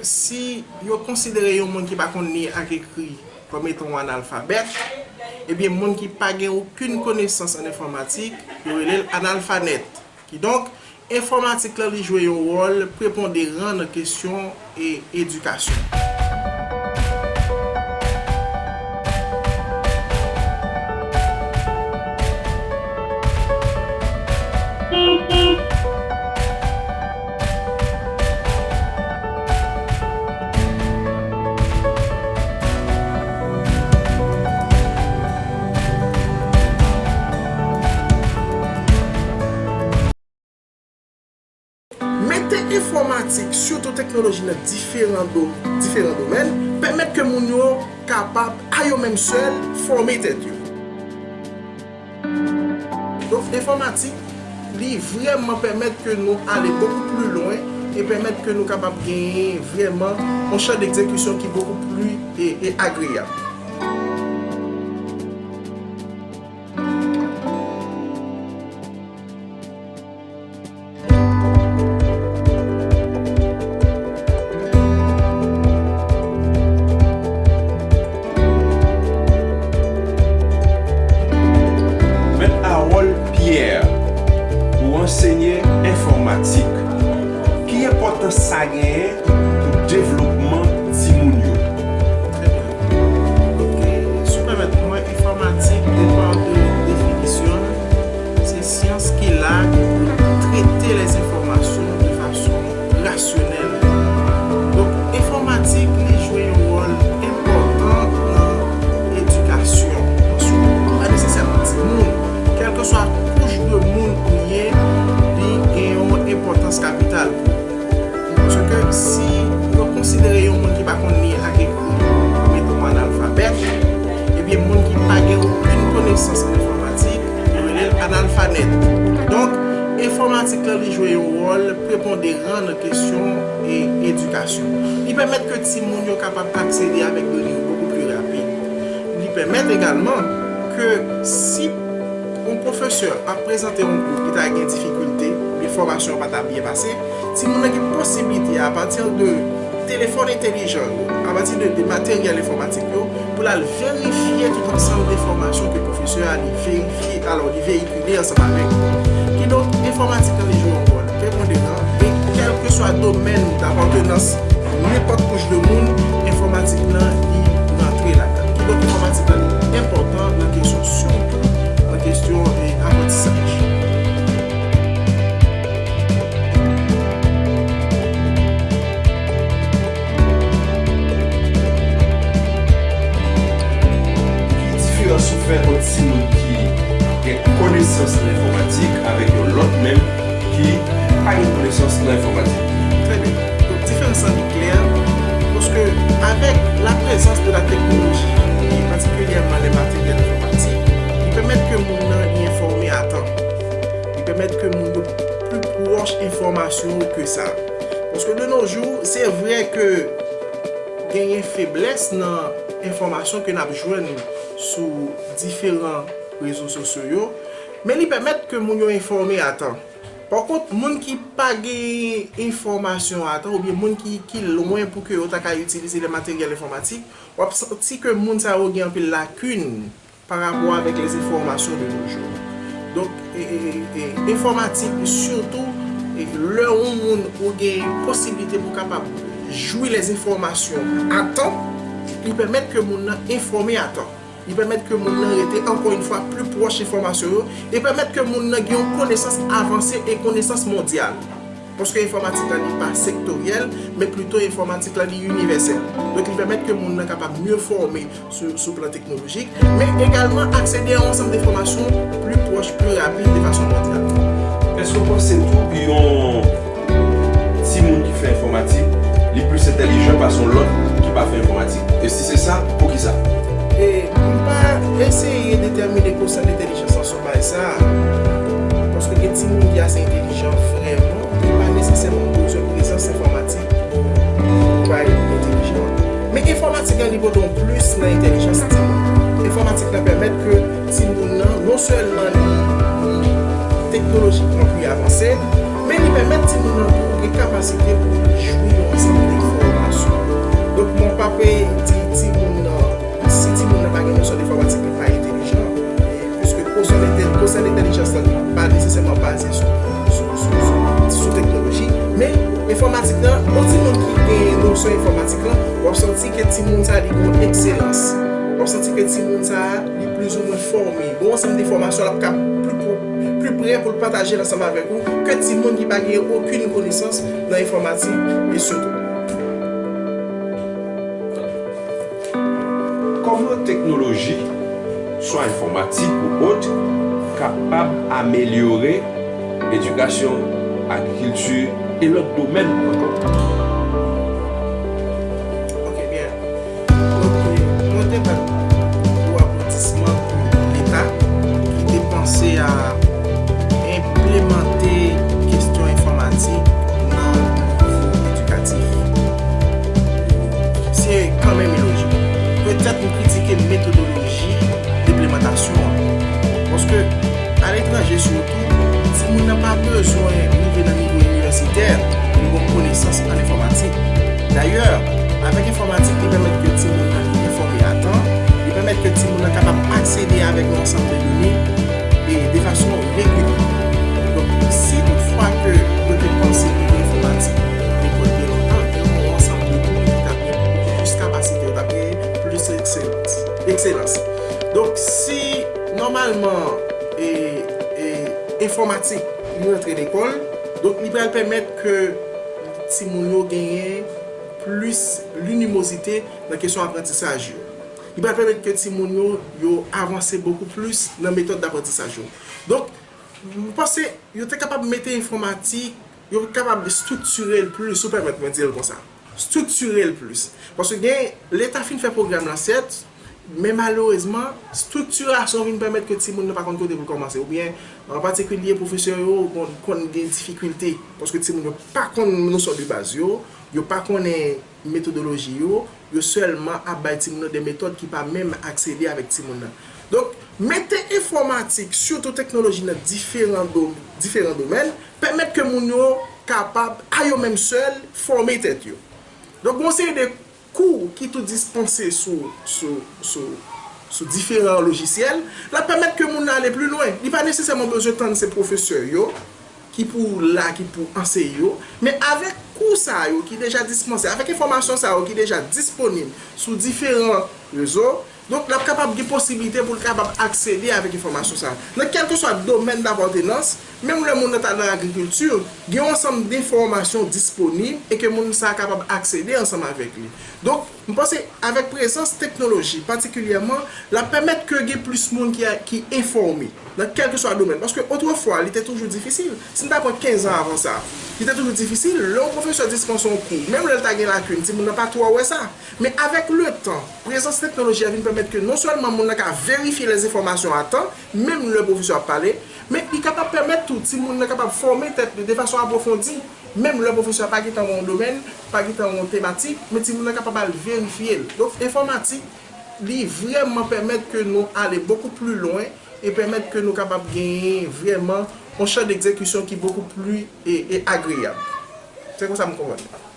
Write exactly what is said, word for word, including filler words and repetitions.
Si yo konsidere yon moun ki pa konn li ak ekri kòm etan yon analfabèt, ebyen, moun ki pa gen okenn konesans an enfòmatik, yo rele l analfanèt. Kidonk, enfòmatik la, li jwe yon wòl preponderan nan kesyon e edikasyon. Mete enfòmatik, sitou teknoloji nan diferan do-, diferan domèn, pèmèt ke moun yo kapab, a yo menm sèl, fòme tèt yo. Donk, enfòmatik, li vrèman pèmèt ke nou ale bokou pli lwen e pèmèt ke nou kapab genyen vrèman yon chan degzekisyon ki bokou pli e, e agreyab. Mèt Harold Pierre, ou ansenye enfòmatik. Ki enpòtans sa genyen pou devlopman timoun yo? Trè byen. Ok, si w pèmèt mwen, enfòmatik, depa de definisyon l, se syans ki la pou trete lèzenfòmasyon de fason rasyonèl. Donk, enfòmatik, li jwe yon wòl enpòtan nan edikasyon. Paske pa nesesèman timoun, kèlkeswa kouch de moun ou ye, li gen yon enpòtans kapital. Paske si yo konsidere yon moun ki pa konn li ak ekri kòm etan yon analfabèt, ebyen, moun ki pa gen okenn konesans an enfòmatik, yo rele l analfanèt. Donk, enfòmatik la, li jwe yon wòl preponderan nan kesyon e edikasyon. Li pèmèt ke timoun yo kapab aksede avèk done yo bokou pli rapid. Li pèmèt egalman ke si yon pwofesè ap prezante yon kou ki ta gen difikilte, oubyen fòmasyon an pa ta byen pase, timoun nan gen posiblite a, apati de telefòn entèlijan yo, apati de, de materyèl enfòmatik yo, pou l al verifye tout ansanm enfòmasyon ke pwofesè a li verifye, alò, li veyikile ansanm avèk. Kidonk, enfòmatik lan li jwe yon wòl preponderan, e kèlkeswa domèn dapatenans nenpòt kouch de moun, enfòmatik lan li rantre ladan l. Kidonk, enfòmatik lan li enpòtan nan kesyon, sitou nan kesyon, e, aprantisaj. Ki diferans ou fè ant timoun ki gen konesans nan enfòmatik avèk yon lòt menm ki pa gen konesans nan enfòmatik? Trè byen. Donk, diferans lan li klè, paske avèk la prezans de la teknoloji, e patikilyèman lè materyèl enfòmatik, li pèmèt ke moun nan li enfòme a tan. Li pèmèt ke moun yo pli pwòch enfòmasyon yo ke sa. Paske de nos jours, se vre ke genyen feblès nan enfòmasyon ke n ap jwenn sou diferan rezo sosyo yo, men li pèmèt ke moun yo enfòme a tan. Pakont, moun ki pa gen enfòmasyon a tan, oubyen moun ki, ki lwen pou ke yo ta ka itilize lè materyèl enfòmatik, w ap santi ke moun sa yo gen anpil lakin pa rapò avèk lèzenfòmasyon de nos jours. Donk, e, e, e, e, enfòmatik, sitou, e, lè yon moun ou gen posiblite pou kapab jwi lèzenfòmasyon a tan, li pèmèt ke moun nan enfòme a tan. Li pèmèt ke moun nan rete, ankò yon fwa, pli pwòch enfòmasyon yo, e pèmèt ke moun nan gen yon konesans avanse e konesans mondyal. Paske enfòmatik la, li pa sektoryèl, men plito enfòmatik la, li inivèsèl. Donk, li pèmèt ke moun nan kapab mye fòme sou, sou plan teknolojik, men egalman aksede a yon ansanm de enfòmasyon pli pwòch, pli rapid, de fason mondyal. Èske w panse tou yon timoun ki fè enfòmatik, li plis entèlijan pase yon lòt ki pa fè enfòmatik? E si se sa, poukisa? E m pa eseye detèmine kosyan entèlijans lan sou baz sa a. Paske gen timoun ki ase entèlijan vrèman, ki pa nesesèman bezwen prezans enfòmatik pou bay entèlijan. Men enfòmatik lan, li pote yon plis nan entèlijans timoun. Enfòmatik lan pèmèt ke timoun nan, non sèlman li, li teknolojikman pli avanse, men li pèmèt timoun nan tou gen kapasite pou li jwi yon ansanm de enfòmasyon. Nosyon enfòmatik lan, w ap santi ke timoun sa a li gen yon ekselans. W ap santi ke timoun sa a li plizoumwen fòme. Gen yon ansanm de enfòmasyon l ap ka pli, pli prè pou l pataje l ansanm avèk ou ke timoun ki pa gen okenn konesans nan enfòmatik e sitou. Kòman teknoloji, swa enfòmatik ou ot, kapab amelyore edikasyon, agrikilti e lòt domèn ankò? Ok, byen. Ok, mwen te bat pou aboutisman pou Leta ki te panse a enplimante kesyon enfòmatik nan nivo edikatif. Se kanmenm ilojik. Petèt nou kritike metodoloji enplimantasyon an. Paske, aletranje sitou, timoun nan pa bezwen rive nan nivo inivèsitè pou l gen konesans an enfòmatik. Dayè, avèk enfòmatik, li pèmèt ke timoun nan li enfòme a tan, li pèmèt ke timoun nan kapab aksede avèk yon ansanm de done e de fason regilye. Donk, si toutfwa ke yo te panse ke enfòmatik te pran byen lontan, gen yon ansanm de kou ki t ap gen plis kapasite, yo t ap gen plis ekselans. Ekselans. Donk, si nòmalman e, e, enfòmatik li rantre lekòl, donk li pral pèmèt ke timoun yo genyen plis linimozite nan kesyon aprantisaj yo. Li pral pèmèt ke timoun yo, yo avanse bokou plis nan metòd daprantisaj yo. Donk, m panse yo te kapab mete enfòmatik, yo kapab estriktire l plis, si w pèmèt mwen di l konsa. Estriktire l plis. Paske gen, Leta fin fè pwogram lan, sèt, men malerezman, estriktirasyon vin pèmèt ke timoun nan pa konn kote pou l kòmanse. Oubyen, an patikilye, pwofesè yo konn, konn gen difikilte. Paske timoun yo pa konn nosyon de baz yo, yo pa konnen metodoloji yo, yo sèlman ap bay timoun nan de metòd ki pa menm aksede avèk timoun nan. Donk, mete enfòmatik, sitou teknoloji nan diferan, do, diferan domèn, pèmèt ke moun yo kapab, a yo menm sèl, fòme tèt yo. Donk, gon seri de kou ki tou dispanse sou, sou, sou, sou diferan lojisyèl, l ap pèmèt ke moun nan ale pli lwen. Li pa nesesèman bezwen tann se pwofesè yo ki pou la, ki pou anseye yo, men avèk kou sa yo ki deja dispanse, avèk enfòmasyon sa yo ki deja disponib sou diferan rezo, donk, l ap kapab gen posiblite pou l kapab aksede avèk enfòmasyon sa a. Nan kèlkeswa domèn dapatènans, menm lè moun nan ta nan agrikilti, gen yon ansanm de enfòmasyon disponib e ke moun sa a kapab aksede ansanm avèk li. Donk, m panse avèk prezans teknoloji patikilyèman, l ap pèmèt ke gen plis moun ki, ki enfòme nan kèlkeswa domèn. Paske otrefwa, li te toujou difisil. Si n ta pran kenz an avan sa, li te toujou difisil. Lè yon pwofesè dispanse yon kou, menm lè l ta gen lakin, timoun nan pa twò wè sa. Men avèk letan, prezans teknoloji a vin pèmèt ke non sèlman moun nan ka verifye lèzenfòmasyon a tan, menm lè pwofesè ap pale, men li kapab pèmèt tou timoun nan kapab fòme tèt li de fason apwofondi, menm lè pwofesè a pa gentan wè yon domèn, pa gentan wè yon tematik, men timoun nan kapab al verifye l. Donk, enfòmatik, li vrèman pèmèt ke nou ale bokou pli lwen e pèmèt ke nou kapab genyen vrèman yon chan degzekisyon ki bokou pli e, e agreyab. Se konsa m konprann.